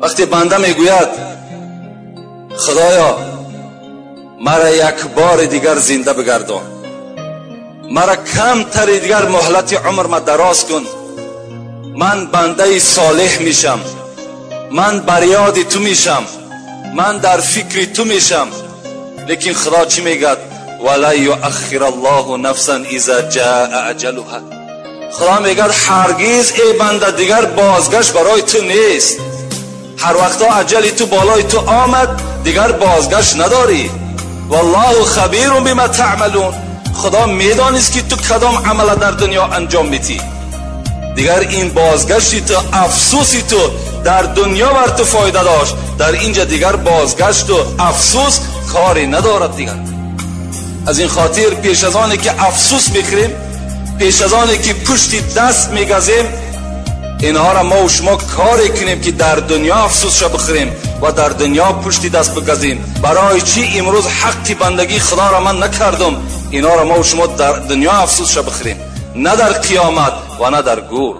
وقتی بنده میگوید خدایا مرا یک بار دیگر زنده بگردان، مرا کمتر دیگر مهلت عمر ما دراز کن، من بنده صالح میشم، من بریاد تو میشم، من در فکر تو میشم. لیکن خدا چی میگد؟ ولا یؤخر الله نفسا اذا جاء اجلها. خدا میگد هرگز ای بنده دیگر بازگشت برای تو نیست. هر وقتا اجل تو بالای تو آمد دیگر بازگشت نداری. والله خبیر بما تعملون. خدا میدانست که تو کدام عمل در دنیا انجام میتی. دیگر این بازگشتی تو، افسوسی تو در دنیا بر تو فایده داشت، در اینجا دیگر بازگشت و افسوس کاری ندارد دیگر. از این خاطر پیش از آنی که افسوس میخوریم، پیش از آنی که پشت دست میگزیم، اینها را ما و شما کاری کنیم که در دنیا افسوس شو بخوریم و در دنیا پشت دست بگزیم. برای چی امروز حق بندگی خدا را من نکردم؟ اینا را ما و شما در دنیا افسوس شو بخوریم، نه در قیامت و نه در گور.